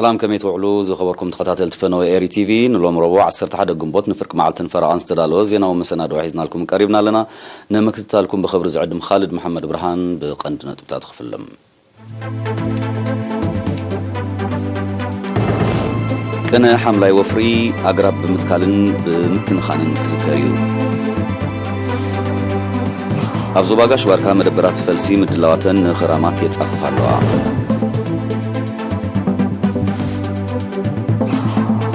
ሰላም፣ ከመይ ትውዕሉ ዝኸበርኩም ተኸታተልቲ ፈነወ ኤሪ ቲቪ? ንሎም ረቡዕ ዓሰርተ ሓደ ግንቦት ንፍርቂ መዓልትን ፈረቓን ዝተዳለወ ዜናዊ መሰናድኦ ሒዝናልኩም ቀሪብና ኣለና። ንምክትታልኩም ብኽብሪ ዝዕድም ካልድ መሓመድ ብርሃን። ብቐንዲ ነጥብታት ክፍልም። ቅነ ሓምላይ ወፍሪ ኣግራብ ብምትካልን ብምክንኻንን ክዝከር እዩ። ኣብ ዞባ ጋሽ ባርካ መደበራት ፈልሲ ምድላዋተን ንኽራማት የጻፍፋ ኣለዋ።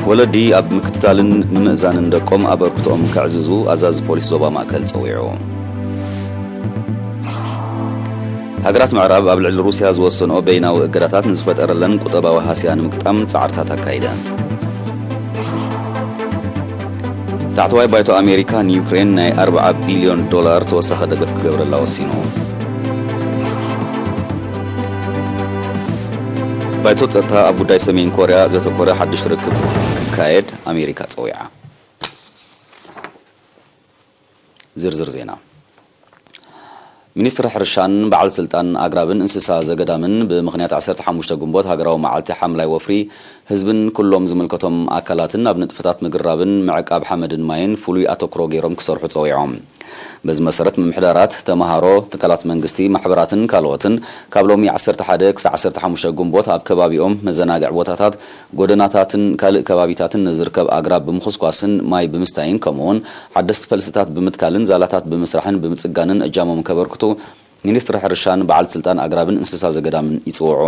ወለዲ ኣብ ምክትታልን ምምእዛንን ደቆም ኣበርክቶኦም ከዕዝዙ ኣዛዚ ፖሊስ ዞባ ማእከል ጸዊዑ። ሃገራት ምዕራብ ኣብ ልዕሊ ሩስያ ዝወሰንኦ በይናዊ እገዳታት ንዝፈጠረለን ቁጠባዊ ሃስያ ንምግጣም ጻዕርታት ኣካይደን። ታሕተዋይ ባይቶ ኣሜሪካ ንዩክሬን ናይ ኣርብዓ ቢልዮን ዶላር ተወሳኺ ደገፍ ክገብረላ ወሲኑ። ባይቶ ጸጥታ ኣብ ጉዳይ ሰሜን ኮርያ ዘተኮረ ሓድሽ ርክብ ክካየድ ኣሜሪካ ጸዊዓ። ዝርዝር ዜና። ሚኒስትሪ ሕርሻን በዓል ስልጣን ኣግራብን እንስሳ ዘገዳምን ብምኽንያት ዓሰርተ ሓሙሽተ ግንቦት ሃገራዊ መዓልቲ ሓምላይ ወፍሪ ህዝብን ኩሎም ዝምልከቶም ኣካላትን ኣብ ንጥፈታት ምግራብን ምዕቃብ ሓመድን ማይን ፍሉይ ኣተኩሮ ገይሮም ክሰርሑ ጸዊዖም። በዚ መሰረት ምምሕዳራት፣ ተመሃሮ፣ ትካላት መንግስቲ፣ ማሕበራትን ካልኦትን ካብ ሎሚ ዓሰርተ ሓደ ክሳዕ ዓሰርተ ሓሙሽተ ግንቦት ኣብ ከባቢኦም መዘናግዒ ቦታታት፣ ጎደናታትን ካልእ ከባቢታትን ንዝርከብ ኣግራብ ብምኹስኳስን ማይ ብምስታይን ከምኡውን ሓደስቲ ፈልስታት ብምትካልን ዛላታት ብምስራሕን ብምጽጋንን እጃሞም ከበርክቱ ሚኒስትሪ ሕርሻን በዓል ስልጣን ኣግራብን እንስሳ ዘገዳምን ይጽውዑ።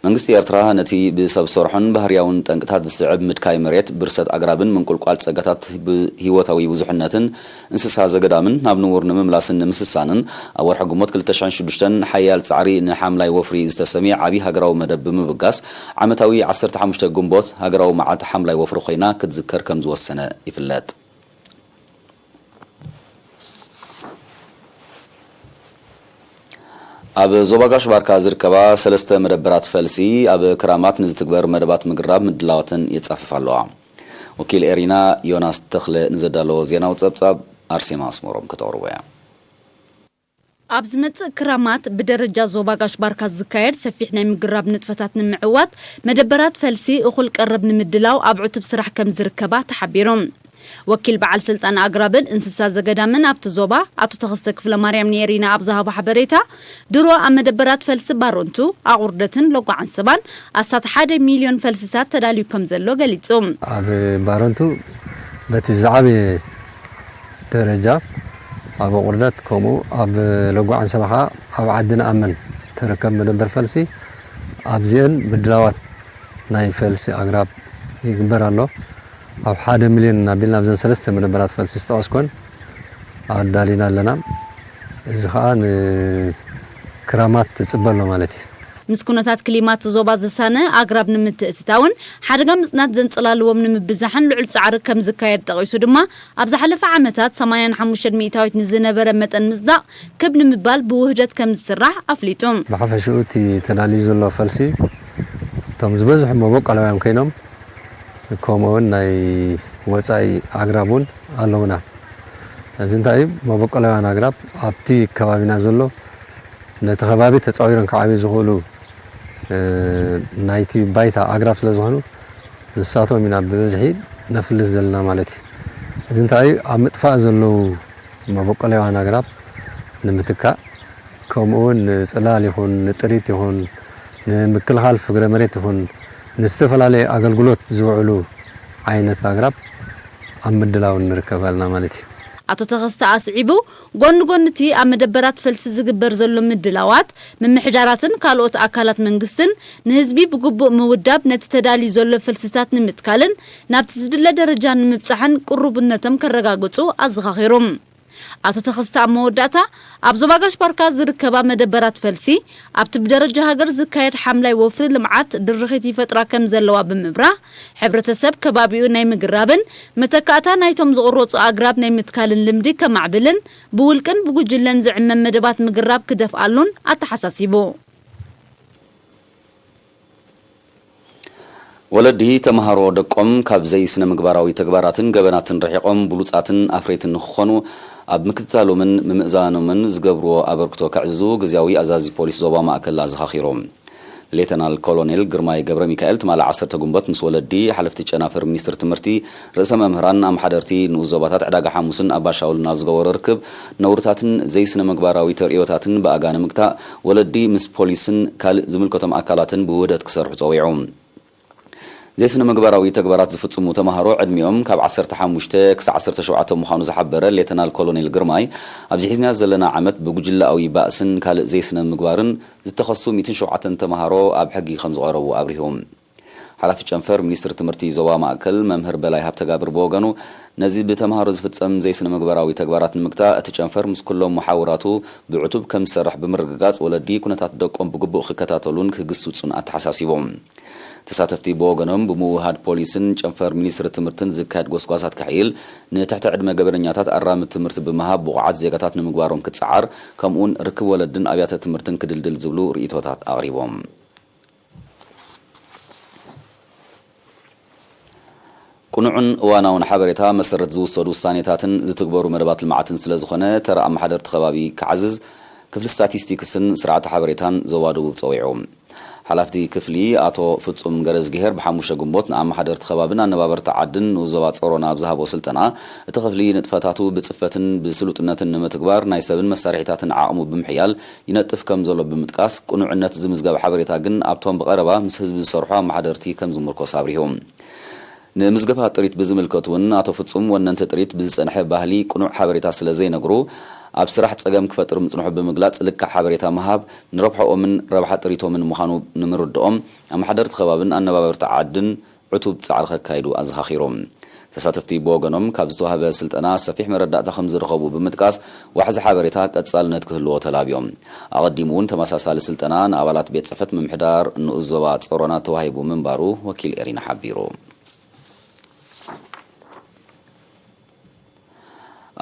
መንግስቲ ኤርትራ ነቲ ብሰብ ሰርሖን ባህርያውን ጠንቅታት ዝስዕብ ምድካይ መሬት፣ ብርሰት ኣግራብን ምንቁልቋል ጸጋታት ብ-፣ ህይወታዊ ብዙሕነትን እንስሳ ዘገዳምን ናብ ንቡር ንምምላስን ንምስሳንን ኣብ ወርሒ ግንቦት ክልተ ሽሕን ሽዱሽተን ሓያል ጻዕሪ ንሓምላይ ወፍሪ ዝተሰምየ ዓቢ ሃገራዊ መደብ ብምብጋስ ዓመታዊ ዓሰርተ ሓሙሽተ ግንቦት ሃገራዊ መዓልቲ ሓምላይ ወፍሪ ኮይና ክትዝከር ከም ዝወሰነ ይፍለጥ። ኣብ ዞባ ጋሽ ባርካ ዝርከባ ሰለስተ መደበራት ፈልሲ ኣብ ክራማት ንዝትግበር መደባት ምግራብ ምድላዋተን የጻፍፋ ኣለዋ። ወኪል ኤሪና ዮናስ ተኽለ ንዘዳለዎ ዜናዊ ጸብጻብ ኣርሴማ ኣስመሮም ከተቕርቦ እያ። ኣብ ዝመጽእ ክራማት ብደረጃ ዞባ ጋሽ ባርካ ዝካየድ ሰፊሕ ናይ ምግራብ ንጥፈታት ንምዕዋት መደበራት ፈልሲ እኹል ቀረብ ንምድላው ኣብ ዕቱብ ስራሕ ከም ዝርከባ ተሓቢሩ። ወኪል በዓል ስልጣን ኣግራብን እንስሳ ዘገዳምን ኣብቲ ዞባ ኣቶ ተኸስተ ክፍለ ማርያም ንኤሪና ኣብ ዝሃቦ ሓበሬታ፣ ድሮ ኣብ መደበራት ፈልሲ ባሮንቱ፣ ኣቑርደትን ለጓ ዓንሰባን ኣስታት ሓደ ሚልዮን ፈልስታት ተዳልዩ ከም ዘሎ ገሊጹ። ኣብ ባረንቱ በቲ ዝዓበየ ደረጃ ኣብ ኣቑርደት ከምኡ ኣብ ለጓ ዓንሰባ ኸኣ ኣብ ዓዲ ንኣመን ትርከብ መደበር ፈልሲ ኣብዚአን ምድላዋት ናይ ፈልሲ ኣግራብ ይግበር ኣሎ። ኣብ ሓደ ሚልዮን ኣቢልና ኣብዘን ሰለስተ መደበራት ፈልሲ ዝጠቐስኮን ኣዳሊና ኣለና። እዚ ኸኣ ንክራማት ትጽበ ኣሎ ማለት እዩ። ምስ ኩነታት ክሊማት ዞባ ዝሳነ ኣግራብ ንምትእትታውን ሓደጋ ምጽናት ዘንጸላልዎም ንምብዛሕን ልዑል ጻዕሪ ከም ዝካየድ ጠቒሱ ድማ፣ ኣብ ዝሓለፈ ዓመታት ሰማንያን ሓሙሽተን ሚእታዊት ንዝነበረ መጠን ምጽዳቕ ክብ ንምባል ብውህደት ከም ዝስራሕ ኣፍሊጡ። ብሓፈሽኡ እቲ ተዳልዩ ዘሎ ፈልሲ እቶም ዝበዝሑ መበቆላውያን ኮይኖም፣ ከምኡ እውን ናይ ወጻኢ ኣግራብ እውን ኣለውና። እዚ እንታይ እዩ? መበቆላውያን ኣግራብ ኣብቲ ከባቢና ዘሎ ነቲ ከባቢ ተጻዊሮም ክዓብዩ ዝኽእሉ፣ እ፣ ናይቲ ባይታ ኣግራብ ስለ ዝኾኑ፣ ንሳቶም ኢና ብብዝሒ ነፍልስ ዘለና ማለት እዩ። እዚ እንታይ እዩ? ኣብ ምጥፋእ ዘለዉ መበቆላውያን ኣግራብ ንምትካእ፣ ከምኡ እውን ንጽላል ይኹን፣ ንጥሪት ይኹን፣ ንምክልኻል ፍግረ መሬት ይኹን፣ ንዝተፈላለየ ኣገልግሎት ዝውዕሉ ዓይነት ኣግራብ ኣብ ምድላው ንርከብ ኣለና ማለት እዩ። ኣቶ ተኸስተ ኣስዒቡ፣ ጎኒ ጎኒ እቲ ኣብ መደበራት ፈልሲ ዝግበር ዘሎ ምድላዋት፣ ምምሕዳራትን ካልኦት ኣካላት መንግስትን ንህዝቢ ብግቡእ ምውዳብ ነቲ ተዳልዩ ዘሎ ፈልስታት ንምትካልን ናብቲ ዝድለ ደረጃ ንምብጻሕን ቅሩብነቶም ከረጋግጹ ኣዘኻኺሩ። ኣቶ ተኸስተ ኣብ መወዳእታ፣ ኣብ ዞባ ጋሽ ባርካ ዝርከባ መደበራት ፈልሲ ኣብቲ ብደረጃ ሃገር ዝካየድ ሓምላይ ወፍሪ ልምዓት ድርኺት ይፈጥራ ከም ዘለዋ ብምብራህ፣ ሕብረተሰብ ከባቢኡ ናይ ምግራብን መተካእታ ናይቶም ዝቑረጹ ኣግራብ ናይ ምትካልን ልምዲ ከማዕብልን ብውልቅን ብጉጅለን ዝዕመም መደባት ምግራብ ክደፍኣሉን ኣተሓሳሲቡ። ወለዲ ተምሃሮ ደቆም ካብ ዘይስነ ምግባራዊ ተግባራትን ገበናትን ርሒቖም ብሉጻትን ኣፍረይትን ንክኾኑ ኣብ ምክትታሎምን ምምእዛኖምን ዝገብርዎ ኣበርክቶ ከዕዝዙ ግዝያዊ ኣዛዚ ፖሊስ ዞባ ማእከል ኣዘኻኺሩ። ሌተናል ኮሎኔል ግርማይ ገብረ ሚካኤል ትማሊ ዓሰርተ ግንቦት ምስ ወለዲ፣ ሓለፍቲ ጨናፍር ሚኒስትሪ ትምህርቲ፣ ርእሰ መምህራን፣ ኣመሓደርቲ ንኡስ ዞባታት ዕዳጋ ሓሙስን ኣባሻውልን ኣብ ዝገበሮ ርክብ፣ ነውርታትን ዘይስነ ምግባራዊ ተርእዮታትን ብኣጋ ንምግታእ ወለዲ ምስ ፖሊስን ካልእ ዝምልከቶም ኣካላትን ብውህደት ክሰርሑ ጸዊዑ። ዘይስነ ምግባራዊ ተግባራት ዝፍጽሙ ተማሃሮ ዕድሚኦም ካብ ዓሰርተ ሓሙሽተ ክሳብ ዓሰርተ ሸውዓተ ምዃኑ ዝሓበረ ሌተናል ኮሎኔል ግርማይ፣ ኣብዚ ሒዝና ዘለና ዓመት ብጉጅለኣዊ ባእስን ካልእ ዘይስነ ምግባርን ዝተኸሱ ሚእትን ሸውዓተን ተማሃሮ ኣብ ሕጊ ከም ዝቐረቡ ኣብሪሁ። ሓላፊ ጨንፈር ሚኒስትሪ ትምህርቲ ዞባ ማእከል መምህር በላይ ሃብተጋብር ብወገኑ፣ ነዚ ብተማሃሮ ዝፍጸም ዘይስነ ምግባራዊ ተግባራት ንምግታእ እቲ ጨንፈር ምስ ኩሎም መሓውራቱ ብዕቱብ ከም ዝሰርሕ ብምርግጋጽ፣ ወለዲ ኩነታት ደቆም ብግቡእ ክከታተሉን ክግስጹን ኣተሓሳሲቦም። ተሳተፍቲ ብወገኖም፣ ብምውህሃድ ፖሊስን ጨንፈር ሚኒስትሪ ትምህርትን ዝካየድ ጎስጓሳት ክሕይል፣ ንትሕቲ ዕድመ ገበነኛታት ኣራምድ ትምህርቲ ብምሃብ ብቑዓት ዜጋታት ንምግባሮም ክጸዓር፣ ከምኡውን ርክብ ወለድን ኣብያተ ትምህርትን ክድልድል ዝብሉ ርእይቶታት ኣቕሪቦም። ቅኑዕን እዋናውን ሓበሬታ መሰረት ዝውሰዱ ውሳኔታትን ዝትግበሩ መደባት ልምዓትን ስለ ዝኾነ፣ ተራ ኣመሓደርቲ ከባቢ ክዓዝዝ ክፍሊ ስታቲስቲክስን ስርዓተ ሓበሬታን ዞባ ደቡብ ጸዊዑ። ሓላፍቲ ክፍሊ ኣቶ ፍጹም ገረዝግሄር ብሓሙሽተ ግንቦት ንኣመሓደርቲ ከባብን ኣነባበርቲ ዓድን ንኡስ ዞባ ጸሮና ኣብ ዝሃቦ ስልጠና፣ እቲ ክፍሊ ንጥፈታቱ ብጽፈትን ብስሉጥነትን ንምትግባር ናይ ሰብን መሳርሒታትን ዓቕሙ ብምሕያል ይነጥፍ ከም ዘሎ ብምጥቃስ፣ ቅኑዕነት ዝምዝገብ ሓበሬታ ግን ኣብቶም ብቐረባ ምስ ህዝቢ ዝሰርሑ ኣመሓደርቲ ከም ዝምርኮስ ኣብሪሁ። ንምዝገባ ጥሪት ብዝምልከት እውን ኣቶ ፍጹም፣ ወነንቲ ጥሪት ብዝጸንሐ ባህሊ ቅኑዕ ሓበሬታ ስለ ዘይነግሩ፣ ኣብ ስራሕ ጸገም ክፈጥር ምጽንሑ ብምግላጽ፣ ልክዕ ሓበሬታ ምሃብ ንረብሓኦምን ረብሓ ጥሪቶምን ምዃኑ ንምርድኦም፣ ኣመሓደርቲ ከባብን ኣነባበርቲ ዓድን ዕቱብ ጻዕሪ ከካይዱ ኣዘኻኺሮም። ተሳተፍቲ ብወገኖም፣ ካብ ዝተዋህበ ስልጠና ሰፊሕ መረዳእታ ከም ዝረኸቡ ብምጥቃስ፣ ዋሕዚ ሓበሬታ ቀጻልነት ክህልዎ ተላብዮም። ኣቐዲሙ እውን ተመሳሳሊ ስልጠና ንኣባላት ቤት ጽሕፈት ምምሕዳር ንኡስ ዞባ ጸሮና ተዋሂቡ ምንባሩ ወኪል ኤሪና ሓቢሩ።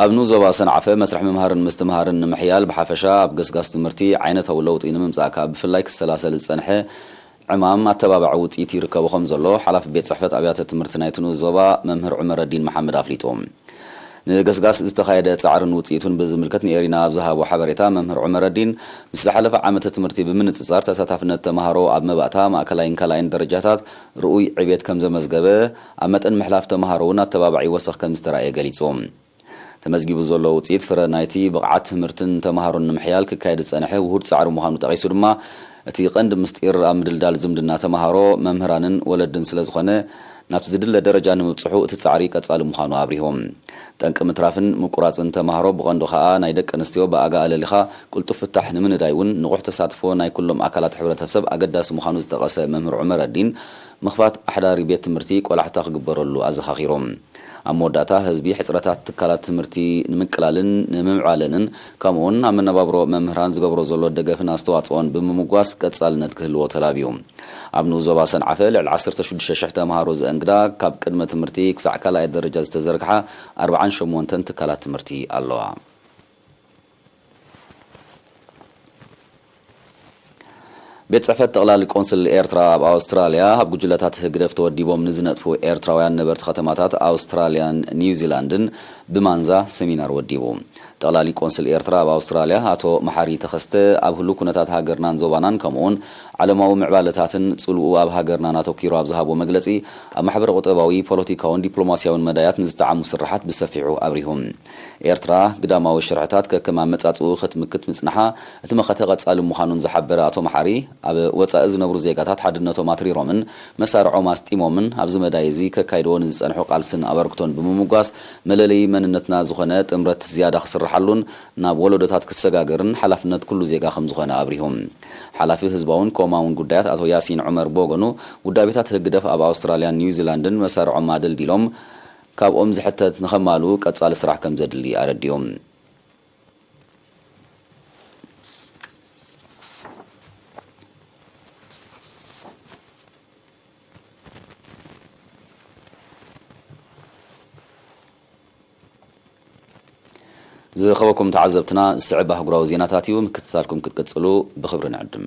ኣብ ንኡስ ዞባ ሰንዓፈ መስርሕ ምምሃርን ምስትምሃርን ንምሕያል ብሓፈሻ ኣብ ገስጋስ ትምህርቲ ዓይነታዊ ለውጢ ንምምጻእ ከኣ ብፍላይ ክሰላሰል ዝጸንሐ ዕማም ኣተባባዒ ውጽኢት ይርከቦ ከም ዘሎ ሓላፊ ቤት ጽሕፈት ኣብያተ ትምህርቲ ናይቲ ንኡስ ዞባ መምህር ዑመረዲን መሓመድ ኣፍሊጡ። ንገስጋስ ዝተኻየደ ጻዕርን ውጽኢቱን ብዝምልከት ንኤሪና ኣብ ዝሃቦ ሓበሬታ መምህር ዑመረዲን፣ ምስ ዝሓለፈ ዓመተ ትምህርቲ ብምንጽጻር ተሳታፍነት ተማሃሮ ኣብ መባእታ፣ ማእከላይን ካልኣይን ደረጃታት ርኡይ ዕቤት ከም ዘመዝገበ፣ ኣብ መጠን ምሕላፍ ተማሃሮ እውን ኣተባባዒ ወሰኽ ከም ዝተራእየ ገሊጹ። ተመዝጊቡ ዘሎ ውጽኢት ፍረ ናይቲ ብቕዓት ትምህርትን ተማሃሮን ንምሕያል ክካየድ ዝጸንሐ ውሁድ ጻዕሪ ምዃኑ ጠቒሱ ድማ፣ እቲ ቀንዲ ምስጢር ኣብ ምድልዳል ዝምድና ተማሃሮ፣ መምህራንን ወለድን ስለ ዝኾነ፣ ናብቲ ዝድለ ደረጃ ንምብጽሑ እቲ ጻዕሪ ቀጻሊ ምዃኑ ኣብሪሁ። ጠንቂ ምትራፍን ምቁራጽን ተማሃሮ፣ ብቐንዱ ከኣ ናይ ደቂ ኣንስትዮ ብኣጋ ኣለሊኻ ቅልጡፍ ፍታሕ ንምንዳይ እውን ንቑሕ ተሳትፎ ናይ ኩሎም ኣካላት ሕብረተሰብ ኣገዳሲ ምዃኑ ዝጠቐሰ መምህር ዑመረዲን፣ ምኽፋት ኣሕዳሪ ቤት ትምህርቲ ቆላሕታ ክግበረሉ ኣዘኻኺሩ። ኣብ መወዳእታ፣ ህዝቢ ሕጽረታት ትካላት ትምህርቲ ንምቅላልን ንምምዕባለንን፣ ከምኡውን ኣብ መነባብሮ መምህራን ዝገብሮ ዘሎ ደገፍን ኣስተዋጽኦን ብምምጓስ ቀጻልነት ክህልዎ ተላብዩ። ኣብ ንኡስ ዞባ ሰንዓፈ ልዕሊ ዓሰርተ ሽዱሽተ ሽሕ ተምሃሮ ዘእንግዳ፣ ካብ ቅድመ ትምህርቲ ክሳዕ ካልኣይ ደረጃ ዝተዘርግሓ ኣርብዓን ሸሞንተን ትካላት ትምህርቲ ኣለዋ። ቤት ጽሕፈት ጠቕላሊ ቆንስል ኤርትራ ኣብ ኣውስትራልያ፣ ኣብ ጉጅለታት ህግደፍ ተወዲቦም ንዝነጥፉ ኤርትራውያን ነበርቲ ከተማታት ኣውስትራልያን ኒውዚላንድን ብማንዛ ሰሚናር ወዲቡ። ጠቕላሊ ቆንስል ኤርትራ ኣብ ኣውስትራልያ ኣቶ መሓሪ ተኸስተ፣ ኣብ ህሉው ኩነታት ሃገርናን ዞባናን ከምኡውን ዓለማዊ ምዕባለታትን ጽልኡ ኣብ ሃገርናን ኣተኲሩ ኣብ ዝሃቦ መግለጺ፣ ኣብ ማሕበረ ቁጠባዊ፣ ፖለቲካውን ዲፕሎማስያውን መዳያት ንዝጠዓሙ ስርሓት ብሰፊሑ ኣብሪሁ። ኤርትራ ግዳማዊ ሽርሕታት ከከም ኣመጻጽኡ ክትምክት ምጽንሓ እቲ መኸተ ቀጻሊ ምዃኑን ዝሓበረ ኣቶ መሓሪ፣ ኣብ ወጻኢ ዝነብሩ ዜጋታት ሓድነቶም ኣትሪሮምን መሳርዖም ኣስጢሞምን ኣብዚ መዳይ እዚ ከካይድዎ ንዝጸንሑ ቃልስን ኣበርክቶን ብምምጓስ፣ መለለዪ መንነትና ዝኾነ ጥምረት ዝያዳ ክስርሓሉን ናብ ወለዶታት ክሰጋገርን ሓላፍነት ኩሉ ዜጋ ከም ዝኾነ ኣብሪሁ። ሓላፊ ህዝባውን ኮማውን ጉዳያት ኣቶ ያሲን ዑመር ብወገኑ፣ ውዳቤታት ህግደፍ ኣብ ኣውስትራልያን ኒውዚላንድን መሳርዖም ኣደልዲሎም፣ ካብኦም ዝሕተት ንኸማልኡ ቀጻሊ ስራሕ ከም ዘድሊ ኣረዲኦም። ዝኸበኩም ተዓዘብትና፣ ዝስዕብ ኣህጉራዊ ዜናታት እዩ። ምክትታልኩም ክትቅጽሉ ብኽብሪ ንዕድም።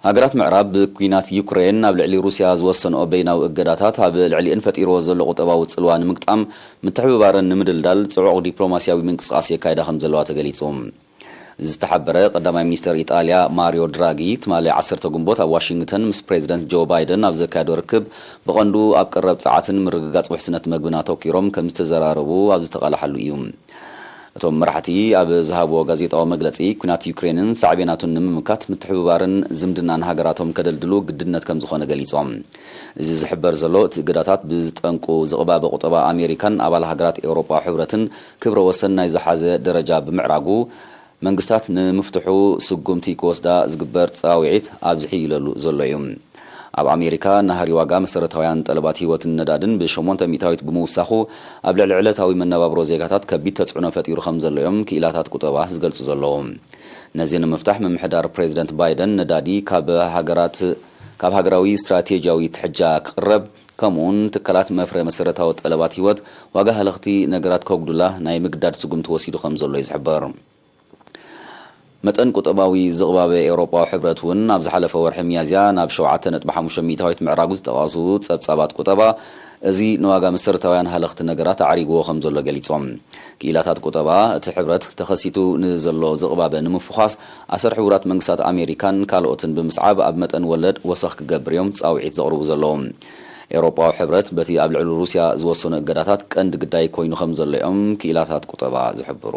ሃገራት ምዕራብ ብኲናት ዩክሬን ኣብ ልዕሊ ሩስያ ዝወሰንኦ በይናዊ እገዳታት ኣብ ልዕሊአን ፈጢርዎ ዘሎ ቁጠባዊ ጽልዋ ንምግጣም ምትሕብባረን ንምድልዳል ጽዑቕ ዲፕሎማስያዊ ምንቅስቓስ የካይዳ ከም ዘለዋ ተገሊጹ። እዚ ዝተሓበረ ቀዳማይ ሚኒስተር ኢጣልያ ማሪዮ ድራጊ ትማሊ ዓሰርተ ግንቦት ኣብ ዋሽንግተን ምስ ፕሬዚደንት ጆ ባይደን ኣብ ዘካየዶ ርክብ ብቐንዱ ኣብ ቀረብ ጸዓትን ምርግጋጽ ውሕስነት መግብን ኣተኲሮም ከም ዝተዘራረቡ ኣብ ዝተቓልሓሉ እዩ። እቶም መራሕቲ ኣብ ዝሃብዎ ጋዜጣዊ መግለጺ፣ ኲናት ዩክሬንን ሳዕቤናቱን ንምምካት ምትሕብባርን ዝምድናን ሃገራቶም ከደልድሉ ግድነት ከም ዝኾነ ገሊጾም። እዚ ዝሕበር ዘሎ፣ እቲ እገዳታት ብዝጠንቁ ዝቕባበ ቁጠባ ኣሜሪካን ኣባል ሃገራት ኤውሮጳ ሕብረትን ክብረ ወሰን ናይ ዝሓዘ ደረጃ ብምዕራጉ፣ መንግስታት ንምፍትሑ ስጉምቲ ክወስዳ ዝግበር ጻውዒት ኣብዝሒ ይለሉ ዘሎ እዩ። ኣብ ኣሜሪካ፣ ናህሪ ዋጋ መሰረታውያን ጠለባት ህይወትን ነዳድን ብሸሞንተ ሚእታዊት ብምውሳኹ፣ ኣብ ልዕሊ ዕለታዊ መነባብሮ ዜጋታት ከቢድ ተጽዕኖ ፈጢሩ ከም ዘሎ እዮም ክኢላታት ቁጠባ ዝገልጹ ዘለዉ። ነዚ ንምፍታሕ፣ ምምሕዳር ፕሬዚደንት ባይደን ነዳዲ ካብ ሃገራት፣ ካብ ሃገራዊ ስትራቴጂያዊ ትሕጃ ክቕረብ፣ ከምኡውን ትካላት መፍረ መሰረታዊ ጠለባት ህይወት ዋጋ ሃለኽቲ ነገራት ከጉድላ ናይ ምግዳድ ስጉምቲ ወሲዱ ከም ዘሎ እዩ ዝሕበር። መጠን ቁጠባዊ ዝቕባበ ኤውሮጳዊ ሕብረት እውን ኣብ ዝሓለፈ ወርሒ ሚያዝያ ናብ ሸውዓተ ነጥቢ ሓሙሽተ ሚእታዊት ምዕራጉ ዝጠቐሱ ጸብጻባት ቁጠባ፣ እዚ ንዋጋ መሰረታውያን ሃለኽቲ ነገራት ኣዕሪግዎ ከም ዘሎ ገሊጾም። ክኢላታት ቁጠባ እቲ ሕብረት ተኸሲቱ ንዘሎ ዝቕባበ ንምፍዃስ ኣሰር ሕቡራት መንግስታት ኣሜሪካን ካልኦትን ብምስዓብ ኣብ መጠን ወለድ ወሰኽ ክገብር እዮም ጻውዒት ዘቕርቡ ዘለዉ። ኤውሮጳዊ ሕብረት በቲ ኣብ ልዕሊ ሩስያ ዝወሰኖ እገዳታት ቀንዲ ግዳይ ኮይኑ ከም ዘሎ እዮም ክኢላታት ቁጠባ ዝሕብሩ።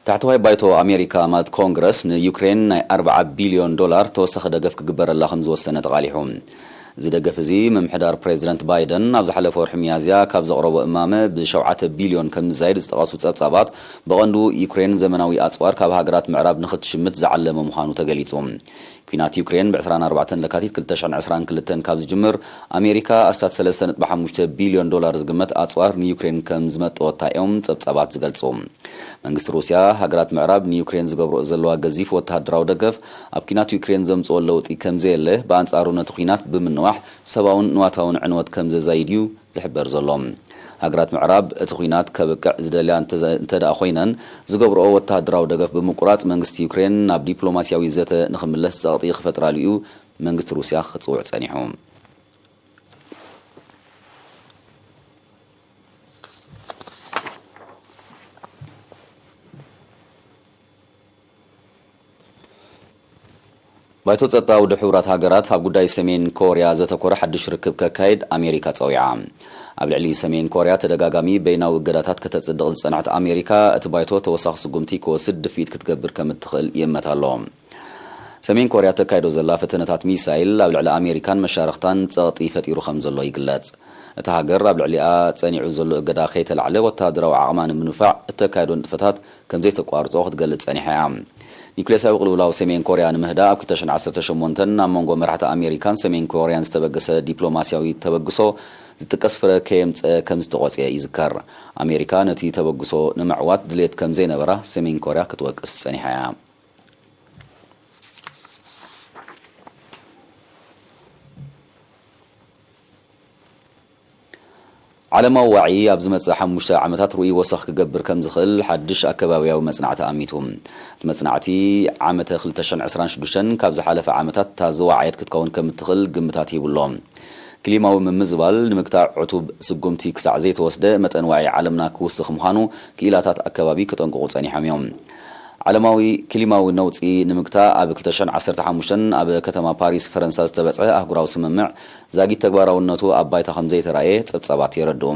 ታሕተዋይ ባይቶ ኣሜሪካ ማለት ኮንግረስ ንዩክሬን ናይ ኣርብዓ ቢልዮን ዶላር ተወሳኺ ደገፍ ክግበረላ ከም ዝወሰነ ተቓሊሑ። እዚ ደገፍ እዚ ምምሕዳር ፕሬዚደንት ባይደን ኣብ ዝሓለፈ ወርሒ ሚያዝያ ካብ ዘቕረቦ እማመ ብሸውዓተ ቢልዮን ከም ዝዛይድ ዝጠቐሱ ጸብጻባት፣ ብቐንዱ ዩክሬን ዘመናዊ ኣጽዋር ካብ ሃገራት ምዕራብ ንኽትሽምት ዝዓለመ ምዃኑ ተገሊጹ። ኲናት ዩክሬን ብ ዕስራን ኣርባዕተን ለካቲት ክልተ ሽሕን ዕስራን ክልተን ካብ ዝጅምር፣ ኣሜሪካ ኣስታት ሰለስተ ነጥቢ ሓሙሽተ ቢልዮን ዶላር ዝግመት ኣጽዋር ንዩክሬን ከም ዝመጠወታ እዮም ጸብጻባት ዝገልጹ። መንግስቲ ሩስያ፣ ሃገራት ምዕራብ ንዩክሬን ዝገብርኦ ዘለዋ ገዚፍ ወተሃደራዊ ደገፍ፣ ኣብ ኲናት ዩክሬን ዘምጽኦ ለውጢ ከም ዘየለ፣ ብኣንጻሩ ነቲ ኲናት ብምንዋሕ ሰብኣውን ንዋታውን ዕንወት ከም ዘዛይድ እዩ ዝሕበር ዘሎ። ሃገራት ምዕራብ እቲ ኲናት ከብቅዕ ዝደልያ እንተ-፣ እንተ ደኣ ኮይነን፣ ዝገብርኦ ወተሃደራዊ ደገፍ ብምቁራጽ መንግስቲ ዩክሬን ናብ ዲፕሎማስያዊ ዘተ ንኽምለስ ጸቕጢ ክፈጥራሉ እዩ መንግስቲ ሩስያ ክጽውዕ ጸኒሑ። ባይቶ ጸጥታ ውድብ ሕቡራት ሃገራት ኣብ ጉዳይ ሰሜን ኮርያ ዘተኮረ ሓድሽ ርክብ ከካይድ ኣሜሪካ ጸዊዓ። ኣብ ልዕሊ ሰሜን ኮርያ ተደጋጋሚ በይናዊ እገዳታት ከተጽድቕ ዝጸንሐት ኣሜሪካ፣ እቲ ባይቶ ተወሳኺ ስጉምቲ ክወስድ ድፍኢት ክትገብር ከም እትኽእል ይእመት ኣሎ። ሰሜን ኮርያ ተካይዶ ዘላ ፈተነታት ሚሳይል ኣብ ልዕሊ ኣሜሪካን መሻርኽታን ጸቕጢ ፈጢሩ ከም ዘሎ ይግለጽ። እታ ሃገር ኣብ ልዕሊኣ ጸኒዑ ዘሎ እገዳ ከይተላዕለ ወተሃደራዊ ዓቕማ ንምንፋዕ እተካይዶ ንጥፈታት ከም ዘይተቋርጾ ክትገልጽ ጸኒሓ እያ። ኒውክሌሳዊ ቅልውላው ሰሜን ኮርያ ንምህዳእ ኣብ ክልተ ሽሕን ዓሰርተ ሸሞንተን ኣብ መንጎ መራሕቲ ኣሜሪካን ሰሜን ኮርያን ዝተበገሰ ዲፕሎማስያዊ ተበግሶ ዝጥቀስ ፍረ ከየምጸ ከም ዝተቖጽየ ይዝከር። ኣሜሪካ ነቲ ተበግሶ ንምዕዋት ድሌት ከም ዘይነበራ ሰሜን ኮርያ ክትወቅስ ጸኒሓ እያ። ዓለማዊ ዋዒ ኣብ ዝመጽእ ሓሙሽተ ዓመታት ርኡይ ወሰኽ ክገብር ከም ዝኽእል ሓድሽ ኣከባብያዊ መጽናዕቲ ኣሚቱ። እቲ መጽናዕቲ ዓመተ ክልተ ሽሕን ዕስራን ሽዱሽተን ካብ ዝሓለፈ ዓመታት እታ ዝወዓየት ክትከውን ከም እትኽእል ግምታት ሂቡ ኣሎ። ክሊማዊ ምምዝባል ንምግታእ ዕቱብ ስጉምቲ ክሳዕ ዘይተወስደ መጠን ዋዒ ዓለምና ክውስኽ ምዃኑ ክኢላታት ኣከባቢ ከጠንቅቑ ጸኒሖም እዮም። ዓለማዊ ክሊማዊ ነውጺ ንምግታእ ኣብ ክልተ ሽሕን ዓሰርተ ሓሙሽተን ኣብ ከተማ ፓሪስ ፈረንሳ ዝተበጽሐ ኣህጉራዊ ስምምዕ ዛጊት ተግባራውነቱ ኣብ ባይታ ከም ዘይተራእየ ጸብጻባት የረድኡ።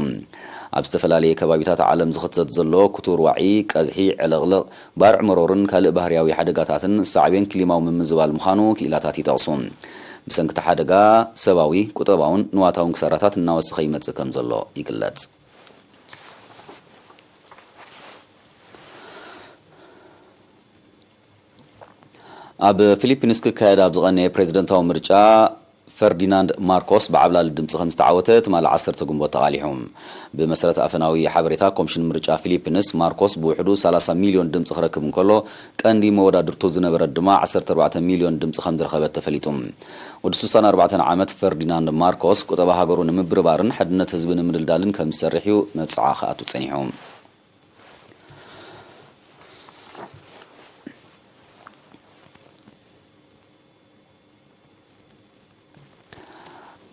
ኣብ ዝተፈላለየ ከባቢታት ዓለም ዝኽሰት ዘሎ ክቱር ዋዒ፣ ቀዝሒ፣ ዕልቕልቕ፣ ባርዕ መሮርን ካልእ ባህርያዊ ሓደጋታትን ሳዕቤን ክሊማዊ ምምዝባል ምዃኑ ክኢላታት ይጠቕሱ። ብሰንኪ እቲ ሓደጋ፣ ሰባዊ፣ ቁጠባውን ንዋታውን ክሳራታት እናወሰኸ ይመጽእ ከም ዘሎ ይግለጽ። ኣብ ፊሊፒንስ ክካየድ ኣብ ዝቐነየ ፕሬዝደንታዊ ምርጫ፣ ፈርዲናንድ ማርኮስ ብዓብላሊ ድምፂ ከም ዝተዓወተ ትማሊ ዓሰርተ ግንቦት ተቓሊሑ። ብመሰረት ኣፈናዊ ሓበሬታ ኮምሽን ምርጫ ፊሊፒንስ፣ ማርኮስ ብውሕዱ ሰላሳ ሚልዮን ድምፂ ክረክብ እንከሎ፣ ቀንዲ መወዳድርቱ ዝነበረት ድማ ዓሰርተ ኣርባዕተ ሚልዮን ድምፂ ከም ዝረኸበት ተፈሊጡ። ወዲ ስሳን ኣርባዕተን ዓመት ፈርዲናንድ ማርኮስ፣ ቁጠባ ሃገሩ ንምብርባርን ሓድነት ህዝቢ ንምድልዳልን ከም ዝሰርሕ እዩ መብጽዓ ክኣቱ ጸኒሑ።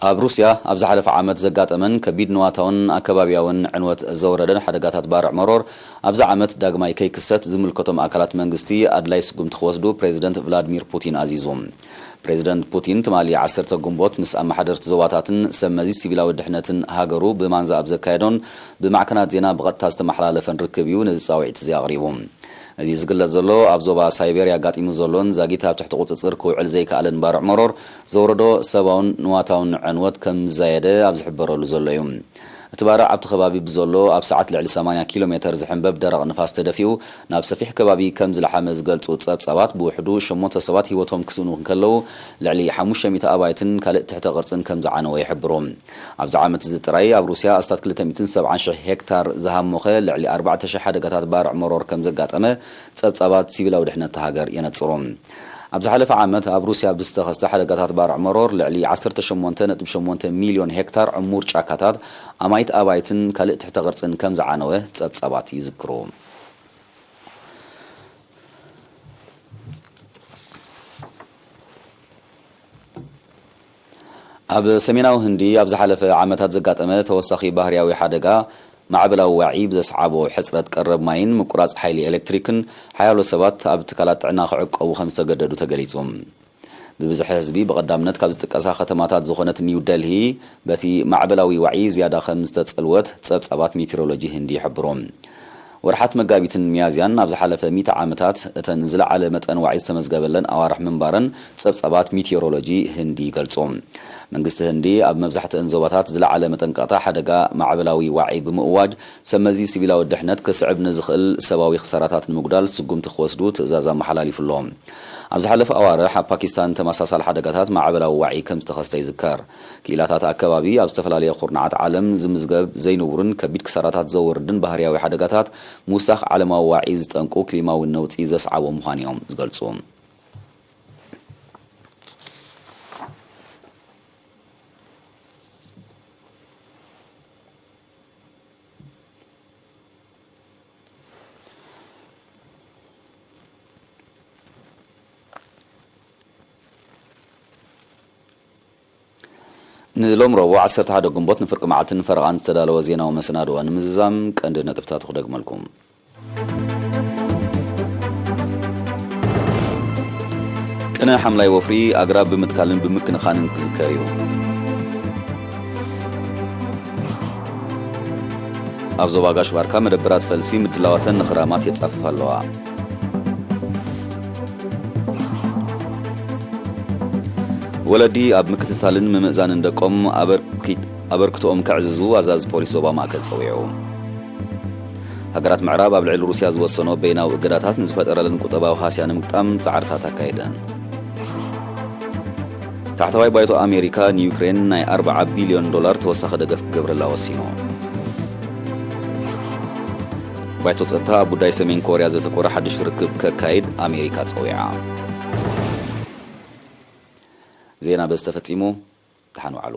ኣብ ሩስያ ኣብ ዝሓለፈ ዓመት ዘጋጠመን ከቢድ ንዋታውን ኣከባብያውን ዕንወት ዘውረደን ሓደጋታት ባርዕ መሮር ኣብዚ ዓመት ዳግማይ ከይክሰት ዝምልከቶም ኣካላት መንግስቲ ኣድላይ ስጉምቲ ክወስዱ ፕሬዚደንት ቭላድሚር ፑቲን ኣዚዙ። ፕሬዚደንት ፑቲን ትማሊ ዓሰርተ ግንቦት ምስ ኣመሓደርቲ ዞባታትን ሰብ መዚ ሲቪላዊ ድሕነትን ሃገሩ ብማንዛ ኣብ ዘካየዶን ብማዕከናት ዜና ብቐጥታ ዝተመሓላለፈን ርክብ እዩ ነዚ ጻውዒት እዚ ኣቕሪቡ። እዚ ዝግለጽ ዘሎ ኣብ ዞባ ሳይቤርያ ኣጋጢሙ ዘሎን ዛጊት ኣብ ትሕቲ ቁጽጽር ክውዕል ዘይከኣለን ባርዕ መሮር ዘውረዶ ሰብኣውን ንዋታውን ዕንወት ከም ዝዛየደ ኣብ ዝሕበረሉ ዘሎ እዩ። እቲ ባርዕ ኣብቲ ከባቢ ብዘሎ ኣብ ሰዓት ልዕሊ ሰማንያ ኪሎ ሜተር ዝሕንበብ ደረቕ ንፋስ ተደፊኡ ናብ ሰፊሕ ከባቢ ከም ዝለሓመ ዝገልጹ ጸብጻባት ብውሕዱ ሸሞንተ ሰባት ህይወቶም ክስእኑ እንከለዉ ልዕሊ ሓሙሽተ ሚእቲ ኣባይትን ካልእ ትሕተ ቅርጽን ከም ዝዓነወ ይሕብሩ። ኣብዚ ዓመት እዚ ጥራይ ኣብ ሩስያ ኣስታት ክልተ ሚእትን ሰብዓን ሽሕ ሄክታር ዝሃሞኸ ልዕሊ ኣርባዕተ ሽሕ ሓደጋታት ባርዕ መሮር ከም ዘጋጠመ ጸብጻባት ሲቪላዊ ድሕነት እታ ሃገር የነጽሩ። ኣብ ዝሓለፈ ዓመት ኣብ ሩስያ ብዝተኸስተ ሓደጋታት ባርዕ መሮር ልዕሊ ዓሰርተ ሸሞንተ ነጥቢ ሸሞንተ ሚልዮን ሄክታር ዕሙር ጫካታት፣ ኣማይት ኣባይትን ካልእ ትሕተ ቅርጽን ከም ዝዓነወ ጸብጻባት ይዝክሩ። ኣብ ሰሜናዊ ህንዲ ኣብ ዝሓለፈ ዓመታት ዘጋጠመ ተወሳኺ ባህርያዊ ሓደጋ ማዕበላዊ ዋዒ ብዘስዓቦ ሕጽረት ቀረብ ማይን ምቁራጽ ሓይሊ ኤሌክትሪክን ሓያሎ ሰባት ኣብ ትካላት ጥዕና ክዕቀቡ ከም ዝተገደዱ ተገሊጹ። ብብዝሒ ህዝቢ ብቐዳምነት ካብ ዝጥቀሳ ከተማታት ዝኾነት ኒው ደልሂ በቲ ማዕበላዊ ዋዒ ዝያዳ ከም ዝተጸልወት ጸብጻባት ሜቴሮሎጂ ህንዲ ይሕብሩ። ወርሓት መጋቢትን ሚያዝያን ኣብ ዝሓለፈ ሚእቲ ዓመታት እተን ዝለዓለ መጠን ዋዒ ዝተመዝገበለን ኣዋርሕ ምንባረን ጸብጻባት ሜቴሮሎጂ ህንዲ ይገልጹ። መንግስቲ ህንዲ ኣብ መብዛሕትአን ዞባታት ዝለዓለ መጠንቀቕታ ሓደጋ ማዕበላዊ ዋዒ ብምእዋጅ፣ ሰብ መዚ ሲቪላዊ ድሕነት ክስዕብ ንዝኽእል ሰብኣዊ ክሳራታት ንምጉዳል ስጉምቲ ክወስዱ ትእዛዝ ኣመሓላሊፉ ኣሎ። ኣብ ዝሓለፈ ኣዋርሕ ኣብ ፓኪስታን ተመሳሳሊ ሓደጋታት ማዕበላዊ ዋዒ ከም ዝተኸስተ ይዝከር። ክኢላታት ኣከባቢ ኣብ ዝተፈላለየ ኩርናዓት ዓለም ዝምዝገብ ዘይንቡርን ከቢድ ክሳራታት ዘውርድን ባህርያዊ ሓደጋታት ምውሳኽ ዓለማዊ ዋዒ ዝጠንቁ ክሊማዊ ነውጺ ዘስዓቦ ምዃኑ እዮም ዝገልጹ። ንሎም ረቡዕ ዓሰርተ ሓደ ግንቦት ንፍርቂ መዓልትን ፈረቓን ዝተዳለወ ዜናዊ መሰናድኦ ንምዝዛም ቀንዲ ነጥብታቱ ክደግመልኩም። ቅነ ሓምላይ ወፍሪ ኣግራብ ብምትካልን ብምክንኻንን ክዝከር እዩ። ኣብ ዞባ ጋሽ ባርካ መደበራት ፈልሲ ምድላዋተን ንኽራማት የጻፍፋ ኣለዋ። ወለዲ ኣብ ምክትታልን ምምእዛንን ደቆም ኣበርኪ-፣ ኣበርክቶኦም ከዕዝዙ ኣዛዚ ፖሊስ ዞባ ማእከል ጸዊዑ። ሃገራት ምዕራብ ኣብ ልዕሊ ሩስያ ዝወሰኖ በይናዊ እገዳታት ንዝፈጠረለን ቁጠባዊ ሃስያ ንምግጣም ጻዕርታት ኣካየደ። ታሕተዋይ ባይቶ ኣሜሪካ ንዩክሬን ናይ ኣርብዓ ቢልዮን ዶላር ተወሳኺ ደገፍ ክገብረላ ወሲኑ። ባይቶ ጸጥታ ኣብ ጉዳይ ሰሜን ኮርያ ዘተኮረ ሓድሽ ርክብ ከካይድ ኣሜሪካ ጸዊዓ። ዜና በዚ ተፈጺሙ። ደሓን ዋዕሉ።